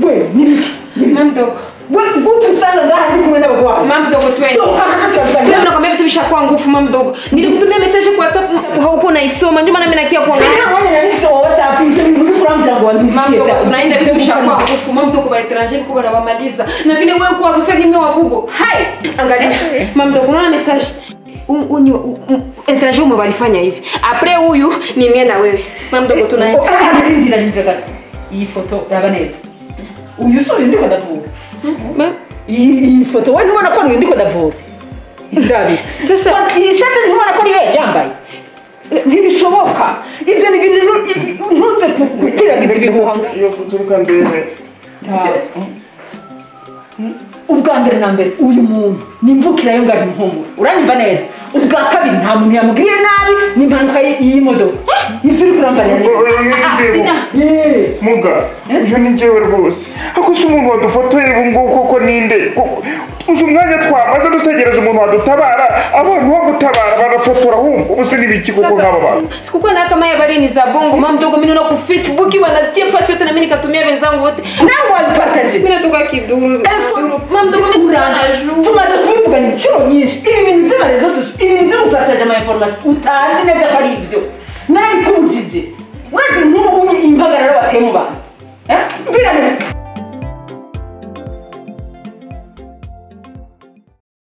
We nibiki Mama mdogo. We gute usanga ngaha ndi kumwe n'abagwayi? Mama mdogo, twende. Sohoka hanze turavugana. Tena nakwambia vitu vishakuwa ngufu, mama mdogo. Nilikutumia message kwa WhatsApp, haukuwa unaisoma, ndio maana mimi nakia kuangalia. Nta mwanya nari mfise wa WhatsApp, ivyo bintu uriko urambwira ngo Mama wandungikire. mdogo, tunaenda, vitu vishakuwa ngufu. Mama mdogo, ba étranger kwa wanawamaliza. Na vile wewe kwa rusagi mimi wa bugo. Hai, angalia. Mama mdogo, unaona message? Étranger ume walifanya hivi. Après huyu ni mimi na wewe. Mama mdogo, tunaenda. Rindira, rindira gato. Iyi foto, raba neza, uyu si uyu ndiko ndavura? Iyi foto we ntubona ko ari uyu ndiko ndavura? Ndabira. Sasa iyi shati ntubona ko ari we yambaye? Ntibishoboka, ibyo ni ibintu ntunze gukwiragiza ibihuha. Iyo foto reka ndebe. Ubwa mbere na mbere, uyu muntu ni imvukira yo ngaho impumuro, uranyumva neza? Ubwa kabiri, nta muntu yamugiriye nabi, ni impanuka y'imodoka. Ibyo uri kurambarira Oya, Sina. Muga, uyu ni njyewe rwose. Ako se umuntu wadufotoye ubu ngubu koko ninde? Koko, uzi umwanya twamaze dutegereje umuntu wadutabara? Abantu bo gutabara barafotora ahubwo. Ubu se n'ibiki koko nk'aba bantu? Sikukuwa na kama habari ni za bongo. Mama mdogo, mimi naona ku Facebook wanatia fasi yote na mimi nikatumia wenzangu wote. Nawe wabipartaje. Mimi natoka Kiduru. Mama mdogo, mimi sikuwa najua. Tumaze kubivugana inshuro nyinshi, ibi bintu by'ama réseaux sociaux, ibintu byo gupartaje ama information utazi neza ko ari ibyo, narabikubujije. Urazi nk'ubu impagarara wateye mu bantu? Eh? Mvira mu